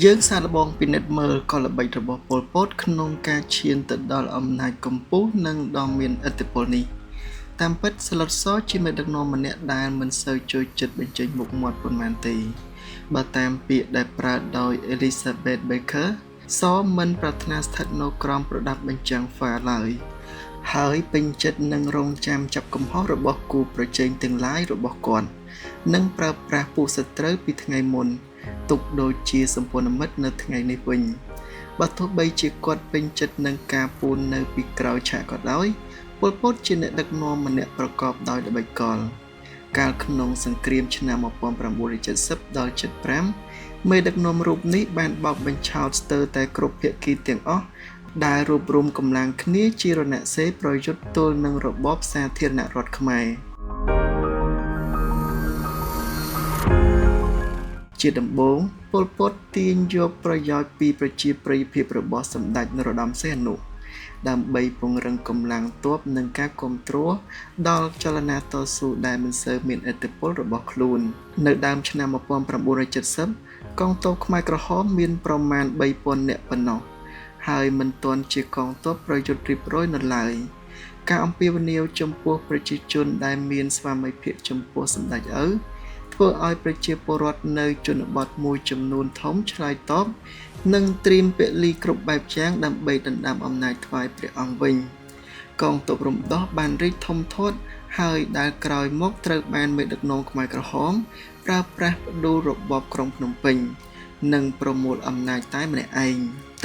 យើងសាកល្បងពិនិត្យមើលកលល្បិចរបស់ប៉ុលពតក្នុងការឈានទៅដល់អំណាចកំពូលនិងដ៏មានឥទ្ធិពលនេះ តាមពិតសាឡុតសជាមេដឹកនាំម្នាក់ដែលមិនសូវចូលចិត្តបញ្ចេញមុខមាត់ប៉ុន្មានទេ បើតាមពាក្យដែលប្រើដោយ Elizabeth Baker សមិនប្រាថ្នាស្ថិតនៅក្រោមប្រដាប់បញ្ចាំងហ្វាឡើយ ហើយពេញចិត្តនឹងរង់ចាំចាប់កំហុសរបស់គូប្រជែងទាំងឡាយរបស់គាត់ និងប្រើប្រាស់ពួកសត្រូវពីថ្ងៃមុន ទុកដូចជាសម្ព័ន្ធមិត្តនៅថ្ងៃនេះវិញ បើទោះបីជាគាត់ពេញចិត្តនឹងការពួននៅពីក្រោយឆាកក៏ដោយ ប៉ុលពតជាអ្នកដឹកនាំម្នាក់ប្រកបដោយល្បិចកល កាលក្នុងសង្គ្រាមឆ្នាំ1970ដល់75មេដឹកនាំរូបនេះបានបោកបញ្ឆោតស្ទើរតែគ្រប់ភាគីទាំងអស់ដែលរួបរួមកម្លាំងគ្នាជារណសិរ្សប្រយុទ្ធទល់នឹងរបបសាធារណរដ្ឋខ្មែរជាដំបូងប៉ុលពតទាញយកប្រយោជន៍ពីប្រជាប្រិយភាពរបស់សម្ដេចនរោត្តមសីហនុដើម្បីពង្រឹងកម្លាំងទ័ពនិងការគាំទ្រដល់ចលនាតស៊ូដែលមិនសូវមានឥទ្ធិពលរបស់ខ្លួននៅដើមឆ្នាំ1970កងទ័ពខ្មែរក្រហមមានប្រមាណ3000នាក់ប៉ុណ្ណោះហើយមិនទាន់ជាកងទ័ពប្រយុទ្ធរៀបរយនៅឡើយការអំពាវនាវចំពោះប្រជាជនដែលមានស្វាមីភាពចំពោះសម្ដេចឪធ្វើឲ្យប្រជាពលរដ្ឋនៅជនបទមួយចំនួនធំឆ្លើយតបនិងត្រៀមពលីគ្រប់បែបយ៉ាងដើម្បីដណ្ដើមអំណាចថ្វាយព្រះអង្គវិញកងទ័ពរំដោះបានរីកធំធាត់ហើយដែលក្រោយមកត្រូវបានមេដឹកនាំខ្មែរក្រហមប្រើប្រាស់ផ្ដួលរបបក្រុងភ្នំពេញនិងប្រមូលអំណាចតែម្នាក់ឯង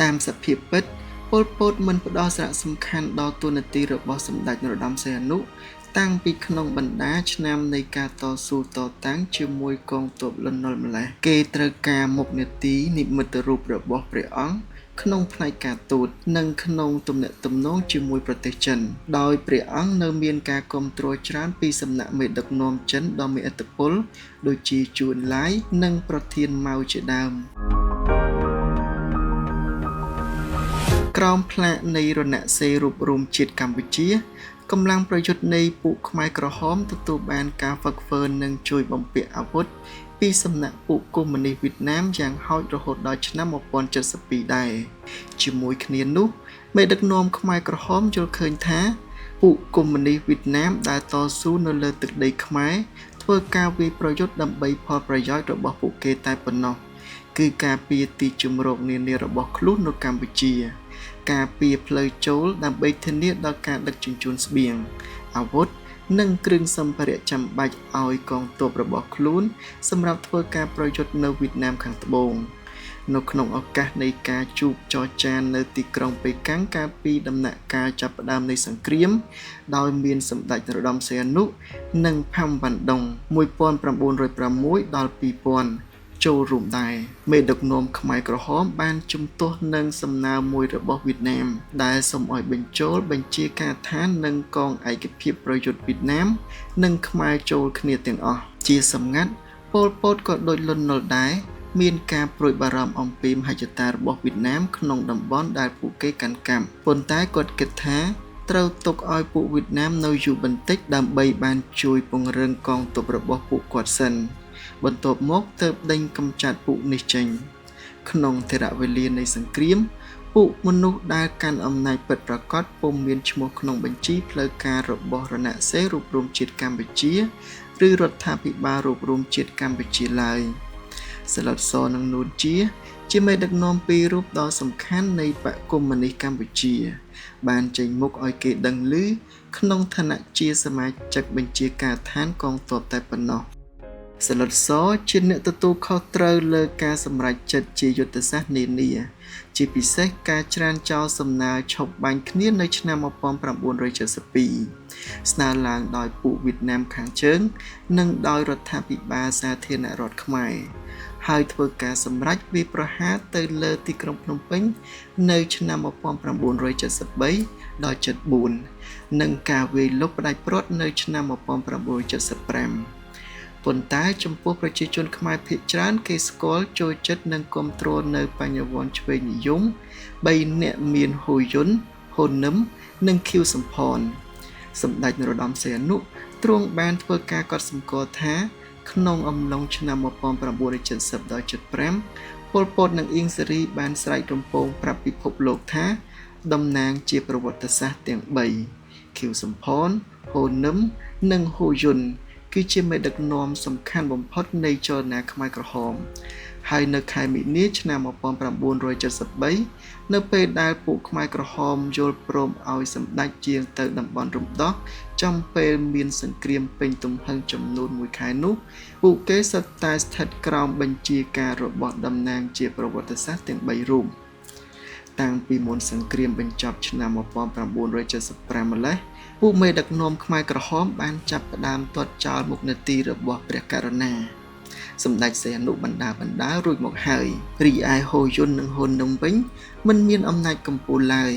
តាមសភាពពិតប៉ុលពតមិនផ្ដល់សារៈសំខាន់ដល់តួនាទីរបស់សម្ដេចនរោត្តមសីហនុតាំងពីក្នុងបណ្ដាឆ្នាំនៃការតស៊ូតតាំងជាមួយកងទ័ពលន់នល់ម្លេះគេត្រូវការមុខនាទីនិមិត្តរូបរបស់ព្រះអង្គក្នុងផ្នែកការទូតនិងក្នុងទំនាក់ទំនងជាមួយប្រទេសចិនដោយព្រះអង្គនៅមានការគាំទ្រច្រើនពីសំណាក់មេដឹកនាំចិនដ៏មានឥទ្ធិពលដូចជាជួនឡាយនិងប្រធានម៉ៅជាដើមក្រោមផ្លាកនៃរណសិរ្សរួបរួមជាតិកម្ពុជាកម្លាំងប្រយុទ្ធនៃពួកខ្មែរក្រហមទទួលបានការហ្វឹកហ្វឺននិងជួយបំពាក់អាវុធពីសំណាក់ពួកកុម្មុយនីសវៀតណាមយ៉ាងហោចរហូតដល់ឆ្នាំ1072ដែរជាមួយគ្នានោះមេដឹកនាំខ្មែរក្រហមយល់ឃើញថាពួកកុម្មុយនីសវៀតណាមដែលតស៊ូនៅលើទឹកដីខ្មែរធ្វើការវាយប្រយុទ្ធដើម្បីផលប្រយោជន៍របស់ពួកគេតែប៉ុណ្ណោះគឺការពារទីជម្រកនានារបស់ខ្លួននៅកម្ពុជាការពារផ្លូវចូលដើម្បីធានាដល់ការដឹកជញ្ជូនស្បៀងអាវុធនិងគ្រឿងសម្ភារៈចាំបាច់ឲ្យកងទ័ពរបស់ខ្លួនសម្រាប់ធ្វើការប្រយុទ្ធនៅវៀតណាមខាងត្បូងនៅក្នុងឱកាសនៃការជួបចរចានៅទីក្រុងប៉េកាំងកាលពីដំណាក់កាលចាប់ផ្ដើមនៃសង្គ្រាមដោយមានសម្ដេចនរោត្តមសីហនុនិងផាំវ៉ាន់ដុង1906ដល់2000ចូលរួមដែរមេដឹកនាំខ្មែរក្រហមបានជំទាស់នឹងសំណើមួយរបស់វៀតណាមដែលសូមឲ្យបញ្ចូលបញ្ជាការដ្ឋាននិងកងឯកភាពប្រយុទ្ធវៀតណាមនិងខ្មែរចូលគ្នាទាំងអស់ជាសម្ងាត់ប៉ុលពតក៏ដូចលន់នល់ដែរមានការព្រួយបារម្ភអំពីមហិច្ឆតារបស់វៀតណាមក្នុងតំបន់ដែលពួកគេកាន់កាប់ប៉ុន្តែគាត់គិតថាត្រូវទុកឲ្យពួកវៀតណាមនៅយូរបន្តិចដើម្បីបានជួយពង្រឹងកងទ័ពរបស់ពួកគាត់សិនបន្ទាប់មកទើបដេញកម្ចាត់ពួកនេះចេញក្នុងថេរវេលានៃសង្គ្រាមពួកមនុស្សដែលកាន់អំណាចពិតប្រាកដពុំមានឈ្មោះក្នុងបញ្ជីផ្លូវការរបស់រណសិរ្សរួបរួមជាតិកម្ពុជាឬរដ្ឋាភិបាលរួបរួមជាតិកម្ពុជាឡើយសាឡុតសនិងនួនជាមេដឹកនាំពីររូបដ៏សំខាន់នៃបក្សកុម្មុយនីសកម្ពុជាបានចេញមុខឲ្យគេដឹងឮក្នុងឋានៈជាសមាជិកបញ្ជាការដ្ឋានកងទ័ពតែប៉ុណ្ណោះសាឡុតសជាអ្នកទទួលខុសត្រូវលើការសម្រេចចិត្តជាយុទ្ធសាស្ត្រនានាជាពិសេសការច្រានចោលសំណើឈប់បាញ់គ្នានៅឆ្នាំ1972ស្នើឡើងដោយពួកវៀតណាមខាងជើងនិងដោយរដ្ឋាភិបាលសាធារណរដ្ឋខ្មែរហើយធ្វើការសម្រេចវាយប្រហារទៅលើទីក្រុងភ្នំពេញនៅឆ្នាំ1973ដល់74និងការវាយលុកផ្ដាច់ព្រាត់នៅឆ្នាំ1975ប៉ុន្តែចំពោះប្រជាជនខ្មែរភាគច្រើនគេស្គាល់ចូលចិត្តនិងគាំទ្រនៅបញ្ញវន្តឆ្វេងនិយម3នាក់មានហ៊ូយុនហ៊ូនឹមនិងខៀវសំផនសម្ដេចនរោត្តមសីហនុទ្រង់បានធ្វើការកត់សម្គាល់ថាក្នុងអំឡុងឆ្នាំ1970ដល់75 ប៉ុល ពត និងអៀង សារី បានស្រែករំពងប្រាប់ពិភពលោកថា តំណាងជាប្រវត្តិសាស្ត្រទាំងបី ខៀវ សំផន ហ៊ូ នឹម និងហ៊ូ យុន គឺជាមេដឹកនាំសំខាន់បំផុតនៃចលនាខ្មែរក្រហម ហើយនៅខែមីនាឆ្នាំ1973 នៅពេលដែលពួកខ្មែរក្រហមយល់ព្រមឲ្យសម្ដេចយាងទៅតំបន់រំដោះចំពេលមានសង្គ្រាមពេញទំហឹងចំនួនមួយខែនោះ ពួកគេសុទ្ធតែស្ថិតក្រោមបញ្ជាការរបស់តំណាងជាប្រវត្តិសាស្ត្រទាំងបីរូប។ តាំងពីមុនសង្គ្រាមបញ្ចប់ឆ្នាំ1975ម្ល៉េះ ពួកមេដឹកនាំខ្មែរក្រហមបានចាប់ផ្ដើមទាត់ចោលមុខនាទីរបស់ព្រះករុណាសម្ដេចសីហនុបណ្ដាបណ្ដារួចមកហើយ។ រីឯហ៊ូយុននិងហ៊ុននឹមវិញមិនមានអំណាចកំពូលឡើយ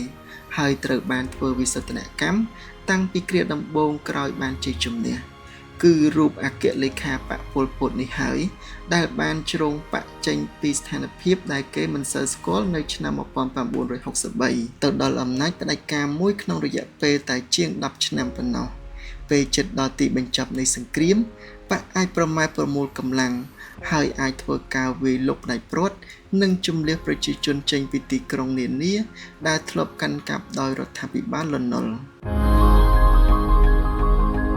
ហើយត្រូវបានធ្វើវិសោធនកម្មតាំងពីគ្រាដំបូងក្រោយបានជ័យជំនះ គឺរូបអគ្គលេខាបក្សប៉ុល ពតនេះហើយ ដែលបានជ្រងបក្សចេញពីស្ថានភាពដែលគេមិនសូវស្គាល់នៅឆ្នាំ1963 ទៅដល់អំណាចផ្ដាច់ការមួយក្នុងរយៈពេលតែជាង10ឆ្នាំប៉ុណ្ណោះ។ ពេលជិតដល់ទីបញ្ចប់នៃសង្គ្រាម បក្សអាចប្រមែប្រមូលកម្លាំង ហើយអាចធ្វើការវាយលុកផ្ដាច់ព្រាត់ និងជម្លៀសប្រជាជនចេញពីទីក្រុងនានាដែលធ្លាប់កាន់កាប់ដោយរដ្ឋាភិបាលលន់ នល់។